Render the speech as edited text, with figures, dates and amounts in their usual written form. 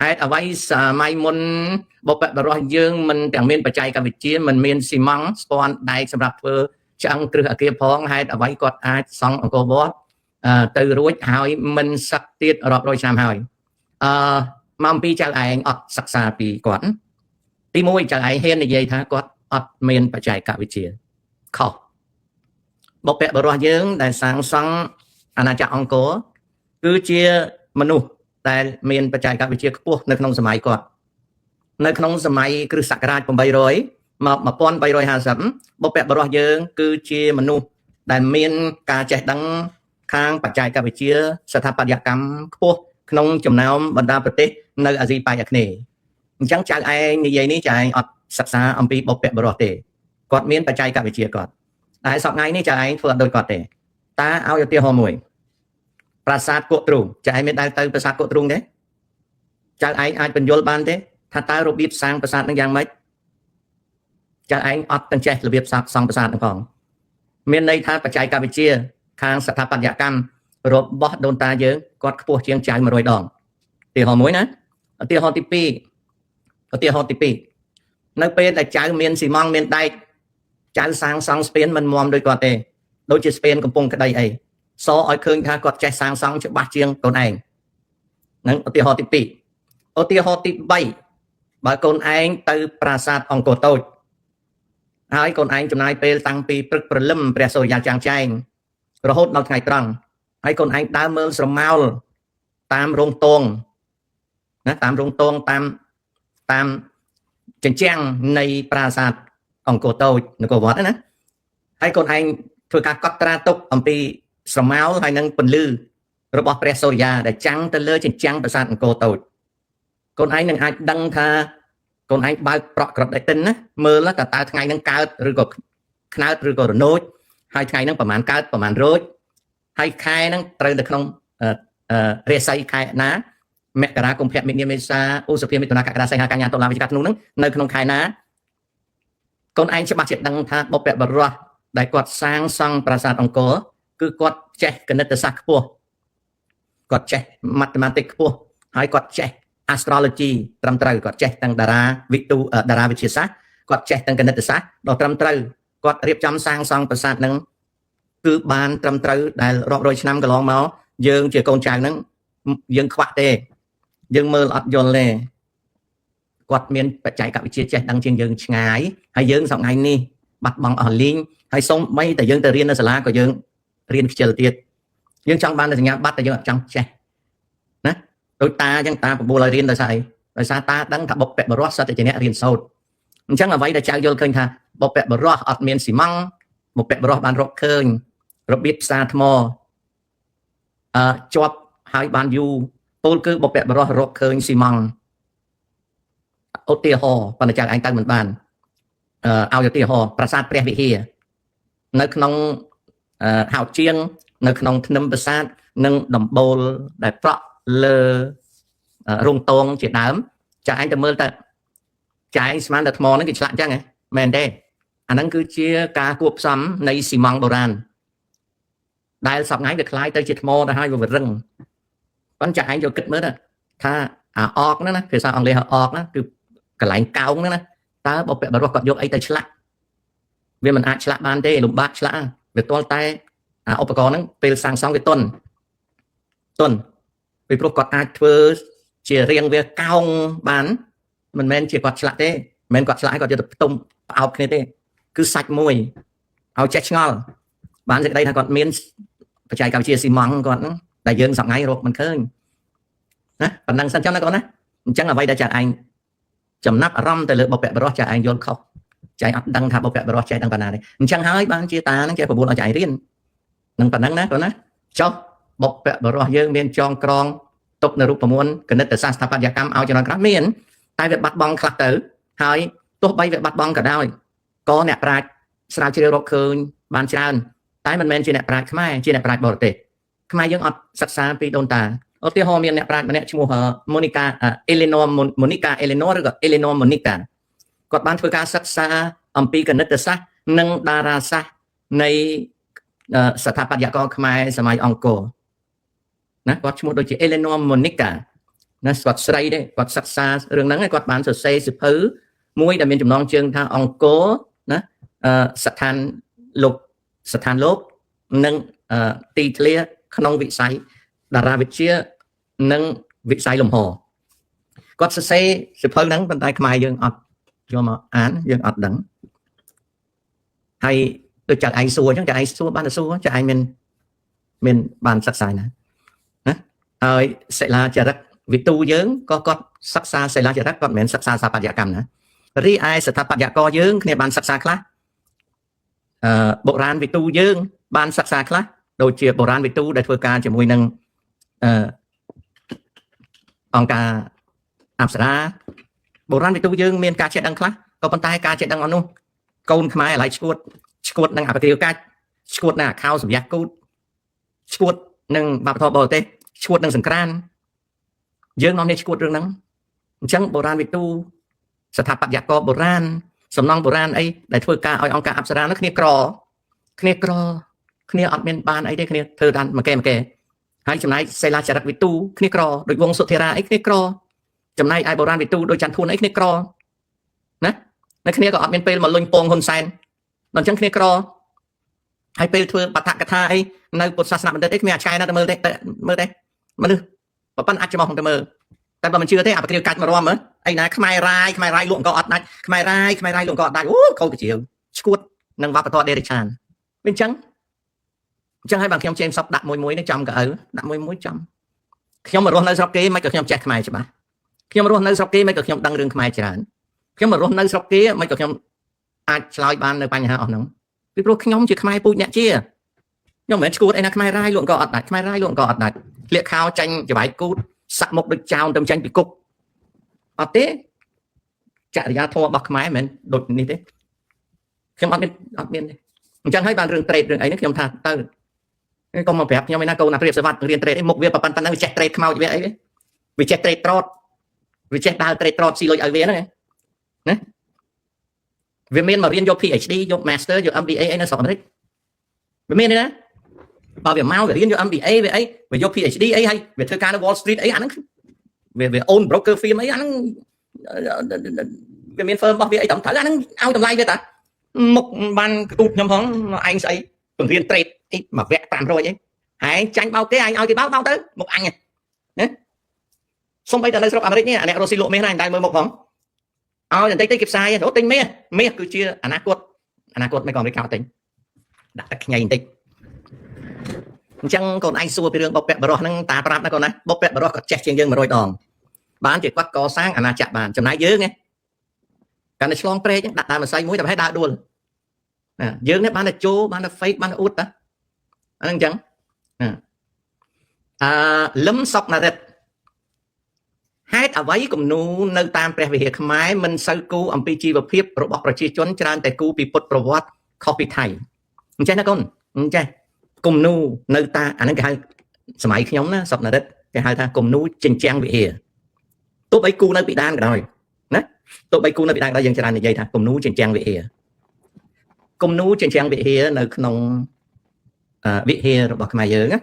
ហេតុអ្វីសម័យមុនបុព្វបុរសយើងមិនទាំងមានបច្ចេកវិទ្យាមិនមានស៊ីម៉ង់ស្ពាន់ដែកសម្រាប់ធ្វើឆ្អឹងគ្រឹះអគារផងហេតុអ្វីគាត់អាចសង់អង្គរវត្តទៅរួចហើយមិនសឹកទៀតរាប់រយឆ្នាំហើយអឺមកអំពីចៅឯងអត់សិក្សាពីគាត់ទី1ចៅឯងហ៊ាននិយាយថាគាត់អត់មានបច្ចេកវិទ្យាខុសបុព្វបុរសយើងដែលសាងសង់អាណាចក្រអង្គរគឺជាមនុស្សដែលមានបច្ចេកវិទ្យាខ្ពស់នៅក្នុងសម័យគាត់នៅក្នុងសម័យគ្រិស្តសករាជ800មក1350បុព្វបុរសយើងគឺជាមនុស្សដែលមានការចេះដឹងខាងបច្ចេកវិទ្យាស្ថាបត្យកម្មខ្ពស់ក្នុងចំណោមបណ្ដាប្រទេសនៅអាស៊ីប៉ែកអាគ្នេយ៍អញ្ចឹងចៅឯងនិយាយនេះចៅឯងអត់សិក្សាអំពីបុព្វបុរសទេគាត់មានបច្ចេកវិទ្យាគាត់តែសប្តាហ៍នេះចៅឯងធ្វើអត់ដូចគាត់ទេតាឲ្យឧទាហរណ៍មួយប្រាសាទគក់ទ្រូងចៅឯងមានដែលទៅប្រាសាទគក់ទ្រូងទេចៅឯងអាចបញ្យល់បានទេថាតើរបៀបសាងប្រាសាទនឹងយ៉ាងម៉េចចៅឯងអត់ទាំងចេះរបៀបសាងសង់ប្រាសាទនឹងផងមានន័យថាបច្ចេកវិទ្យាខាងស្ថាបត្យកម្មរបស់ដូនតាយើងគាត់ខ្ពស់ជាងចៅ100ដងឧទាហរណ៍មួយណាឧទាហរណ៍ទី2ឧទាហរណ៍ទី2នៅពេលដែលចៅមានស៊ីម៉ង់មានដែកចៅសាងសង់ស្ពានមិនមាំដូចគាត់ទេដូចជាស្ពានកំពង់ក្តីអីសឲ្យឃើញថាគាត់ចេះសាងសង់ច្បាស់ជាងកូនឯងនឹងឧទាហរណ៍ទី2ឧទាហរណ៍ទី3បើកូនឯងទៅប្រាសាទអង្គរតូចហើយកូនឯងចំណាយពេលតាំងពីព្រឹកព្រលឹមព្រះសូរិយាចាំងចែងរហូតដល់ថ្ងៃត្រង់ហើយកូនឯងដើរមើលស្រមោលតាមរោងតងណាតាមរោងតងតាមតាមជញ្ជាំងនៃប្រាសាទអង្គរតូចនគរវត្តណាហើយកូនឯងធ្វើការកត់ត្រាទុកអំពីស្រមោលហើយនឹងពន្លឺរបស់ព្រះសូរិយាដែលចាំងទៅលើជញ្ជាំងប្រាសាទអង្គរតូចកូនឯងនឹងអាចដឹងថាកូនឯងបើកប្រក់ក្រដិទិនណាមើលតើតើថ្ងៃហ្នឹងកើតឬក៏ខ្នើតឬក៏រនោចហើយថ្ងៃហ្នឹងប្រហែលកើតប្រហែលរោចហើយខែហ្នឹងត្រូវនៅក្នុងរាសីខែណាមករាកុម្ភៈមិនិនាមេសាឧសភាមិថុនាកក្កដាសីហាកញ្ញាតុលាវិច្ឆិកាធ្នូហ្នឹងនៅក្នុងខែណាកូនឯងច្បាស់ជាដឹងថាបុព្វបុរសដែលគាត់សាងសង់ប្រាសាទអង្គរគឺគាត់ចេះគណិតសាស្ត្រខ្ពស់គាត់ចេះ mathematics ខ្ពស់ហើយគាត់ចេះ astrology ត្រឹមត្រូវគាត់ចេះទាំងតារាវិទូតារាវិទ្យាសាស្ត្រគាត់ចេះទាំងគណិតសាស្ត្រដ៏ត្រឹមត្រូវគាត់រៀបចំសាងសង់ប្រាសាទនឹងគឺបានត្រឹមត្រូវដែលរាប់រយឆ្នាំកន្លងមកយើងជាកូនចៅហ្នឹងយើងខ្វាក់ទេយើងមើលអត់យល់ទេគាត់មានបច្ចេកវិទ្យាចេះដឹងជាងយើងឆ្ងាយហើយយើងសប្តាហ៍នេះបាត់បង់អស់លីងហើយសូម្បីតែយើងទៅរៀននៅសាលាក៏យើងរៀនខ្ជិលទៀតយើងចង់បានសញ្ញាបត្រតែយើងអត់ចង់ចេះណាដូចតាអញ្ចឹងតាបបួលឲ្យរៀនដោយសារអីដោយសារតាដឹងថាបុព្វបុរសសិតតែជាអ្នករៀនសូត្រអញ្ចឹងអ្វីដែលចៅយល់ឃើញថាបុព្វបុរសអត់មានស៊ីម៉ង់បុព្វបុរសបានរកឃើញរបៀបផ្សារថ្មអឺជាប់ហើយបានយូរពលគឺបុព្វបុរសរកឃើញស៊ីម៉ង់ឧទាហរណ៍ប៉ុន្តែចៅឯងទៅមិនបានអឺឲ្យឧទាហរណ៍ប្រាសាទព្រះវិហារនៅក្នុងហៅជាងនៅក្នុងធ្នឹមប្រាសាទនិងដំបូលដែលប្រក់លើរោងតងជាដើមចាឯងទៅមើលទៅចាឯងស្មានតែថ្មហ្នឹងគេឆ្លាក់អញ្ចឹងហ៎មែនទេអាហ្នឹងគឺជាការគួបផ្សំនៃស៊ីម៉ង់បុរាណដែលសប្ងៃវាคล้ายទៅជាថ្មទៅហើយវារឹងប៉ុន្តែចាឯងយកគិតមើលថាអាអកហ្នឹងណាភាសាអង់គ្លេសហៅអកណាគឺកន្លែងកោងហ្នឹងណាតើបុព្វបុរសគាត់យកអីទៅឆ្លាក់វាមិនអាចឆ្លាក់បានទេលំបាកឆ្លាក់វាទាល់តែអាឧបករណ៍ហ្នឹងពេលសាងសង់វាទន់ទន់ពីព្រោះគាត់អាចធ្វើជារាងវាកោងបានមិនមែនជាគាត់ឆ្លាក់ទេមិនមែនគាត់ឆ្លាក់ឲ្យគាត់យកទៅផ្ទុំផ្អោបគ្នាទេគឺសាច់មួយឲ្យចេះឆ្ងល់បានសេចក្តីថាគាត់មានបច្ចេកវិទ្យាស៊ីម៉ង់គាត់ហ្នឹងដែលយើងសប្ងៃរកមិនឃើញណាប៉ុណ្ណឹងសិនចឹងណាកូនណាអញ្ចឹងអ្វីដែលចាឯងចំណាប់អារម្មណ៍ទៅលើបុព្វបុរសចាឯងយល់ខុសចាឯងអត់ដឹងថាបុព្វបុរសចេះដឹងប៉ុណ្ណាទេអញ្ចឹងហើយបានជាតាហ្នឹងចេះបបួលឲ្យចាឯងរៀននឹងប៉ុណ្ណឹងណាកូនណាចុះបុព្វបុរសយើងមានចងក្រងទុកនៅរូបមន្តគណិតសាស្ត្រស្ថាបត្យកម្មឲ្យចំណងខ្លះមានតែវាបាត់បង់ខ្លះទៅហើយទោះបីវាបាត់បង់ក៏ដោយក៏អ្នកប្រាជ្ញស្រាវជ្រាវរកឃើញបានច្រើនតែមិនមែនជាអ្នកប្រាជ្ញខ្មែរជាអ្នកប្រាជ្ញបរទេសខ្មែរយើងអត់សិក្សាពីដូនតាឧទាហរណ៍មានអ្នកប្រាជ្ញម្នាក់ឈ្មោះ Monica Eleanor Monica Eleanor ឬក៏ Eleanor Monica គាត់បានធ្វើការសិក្សាអំពីគណិតសាស្ត្រនិងតារាសាស្ត្រនៃស្ថាបត្យករខ្មែរសម័យអង្គរណាគាត់ឈ្មោះដូចជា Eleanor Monica ណាគាត់ស្រីទេគាត់សិក្សារឿងហ្នឹងគាត់បានសរសេរសៀវភៅមួយដែលមានចំណងជើងថាអង្គរណាស្ថានលោកស្ថានលោកនិងទីធ្លាក្នុងវិស័យតារាវិទ្យានិងវិស័យលំហគាត់សរសេរសៀវភៅហ្នឹងប៉ុន្តែខ្មែរយើងអត់យកមកអានយើងអត់ដឹងហើយដូចចៅឯងសួរអញ្ចឹងចៅឯងសួរបានតែសួរចៅឯងមានមានបានសិក្សាណាណាហើយសិលាចារឹកវិទូយើងក៏គាត់សិក្សាសិលាចារឹកគាត់មិនមែនសិក្សាស្ថាបត្យកម្មណារីឯស្ថាបត្យករយើងគ្នាបានសិក្សាខ្លះបុរាណវិទូយើងបានសិក្សាខ្លះដូចជាបុរាណវិទូដែលធ្វើការជាមួយនឹងអឺអង្គការអប្សរាបុរាណវិទូយើងមានការចេះដឹងខ្លះក៏ប៉ុន្តែការចេះដឹងអស់នោះកូនខ្មែរឥឡូវឈួតឈួតនឹងអបទាវកាច់ឈួតនឹងអាខោសម្យាគូតឈួតនឹងវប្បធម៌បរទេសឈួតនឹងសង្ក្រានយើងនាំនេះឈួតរឿងហ្នឹងអញ្ចឹងបុរាណវិទូស្ថាបត្យករបុរាណសំណង់បុរាណអីដែលធ្វើការឲ្យអង្គការអប្សរានោះគ្នាក្រគ្នាក្រគ្នាអត់មានបានអីទេគ្នាធ្វើតាមមកកេមកកេហើយចំណែកសិលាចារឹកវិទូគ្នាក្រដូចវងសុធិរាអីគ្នាក្រចំណែកឯបុរាណវិទូដូចចន្ទធួនអីគ្នាក្រណានៅគ្នាក៏អត់មានពេលមកលុញពងហ៊ុនសែនដល់អញ្ចឹងគ្នាក្រហើយពេលធ្វើបឋកថាអីនៅពុទ្ធសាសនាបណ្ឌិតអីគ្មានអាឆ្កែណាទៅមើលទេមើលទេមនុស្សប្រប៉ិនអាចច្មោះទៅមើលតែបើមិនជឿទេអាប្រគ្រាវកាច់មករំមើលអីណាខ្មែររាយខ្មែររាយលក់អង្គអត់ដាច់ខ្មែររាយខ្មែររាយលក់អង្គអត់ដាច់អូខូចជាវឈួតនឹងវប្បធម៌ដេរិឆានវាអញ្ចឹងអញ្ចឹងហើយបើខ្ញុំចេញសពដាក់មួយមួយនេះចំកៅអៅដាក់មួយមួយចំខ្ញុំមករស់នៅស្រុកគេមិនក៏ខ្ញុំចេះខ្មែរច្បាស់ខ្ញុំរស់នៅស្រុកគេមិនក៏ខ្ញុំដឹងរឿងខ្មែរច្រើនខ្ញុំមករស់នៅស្រុកគេមិនក៏ខ្ញុំអាចឆ្លើយបាននៅបញ្ហាអស់ហ្នឹងពីព្រោះខ្ញុំជាខ្មែរពូជអ្នកជាខ្ញុំមិនមែនឈួតអីណាខ្មែររាយលក់អង្គអត់ដាច់ខ្មែររាយលក់អង្គអត់ដាច់លាកខោចាញ់ច្បែកគូតសាក់មុខដូចចោលទៅចាញ់ពីគុកអត់ទេចរិយាធម៌របស់ខ្មែរមិនមែនដូចនេះទេខ្ញុំអត់មានអត់មានទេអញ្ចឹងហើយបានរឿង trade រឿងអីនេះខ្ញុំថាទៅកុំមកប្រាប់ខ្ញុំឯណាកូនអាព្រាបសវត្តរៀន trade អីមុខវាប៉ុណ្ណឹងវាចេះ trade ខ្មោចវាអីវាចេះ trade ត្រតវាចេះដើរ trade ត្រតស៊ីលុយឲ្យវាហ្នឹងណាវាមានមករៀនយក PhD យក Master យក MBA អីនៅស្រុកអាមេរិកវាមានទេណាបើវាមកវារៀនយក MBA វាអីវាយក PhD អីហើយវាធ្វើការនៅ Wall Street អីអាហ្នឹងវា own broker firm អីអាហ្នឹងវាមាន firm របស់វាអីត្រឹមត្រូវអាហ្នឹងឲ្យតម្លៃវាតាមុខបានគូតខ្ញុំផងឯងស្អីបង្រៀន trade អីមួយវគ្គ500អីហើយចាញ់បោកគេឯងឲ្យគេបោកបោកទៅមុខអញណាសំបីតែនៅស្រុកអាមេរិកនេះអ្នករស់ស៊ីលក់មាសណាតែមើលមុខផងឲ្យបន្តិចតិចគេផ្សាយទៅទិញមាសមាសគឺជាអនាគតអនាគតមិនក៏អាមេរិកអត់ទិញដាក់ទឹកខ្ញីបន្តិចអញ្ចឹងកូនឯងសួរពីរឿងបុព្វបុរសហ្នឹងតាប្រាប់ណាកូនណាបុព្វបុរសគាត់ចេះជាងយើង100ដងបានជាគាត់កសាងអាណាចក្របានចំណែកយើងឯងកាន់តែឆ្លងព្រែកដាក់ដើមម្សៅមួយតែឲ្យដើរដួលណាយើងនេះបានតែចូលបានតែ fake បានតែអួតតាអាហ្នឹងអញ្ចឹងអឺលឹមសុកណារិតហេតុអ្វីគំនូនៅតាមព្រះវិហារខ្មែរមិនសូវគូអំពីជីវភាពរបស់ប្រជាជនច្រើនតែគូពីពុទ្ធប្រវត្តិខុសពីថៃអញ្ចេះណាកូនអញ្ចេះគំនូនៅតាអាហ្នឹងគេហៅសម័យខ្ញុំណាសុកណារិតគេហៅថាគំនូចិញ្ចាំងវិហារទោះបីគូនៅពីដានក៏ដោយណាទោះបីគូនៅពីដានក៏ដោយយើងច្រើននិយាយថាគំនូចិញ្ចាំងវិហារគំនូចិញ្ចាំងវិហារនៅក្នុងវិហាររបស់ខ្មែរយើងណា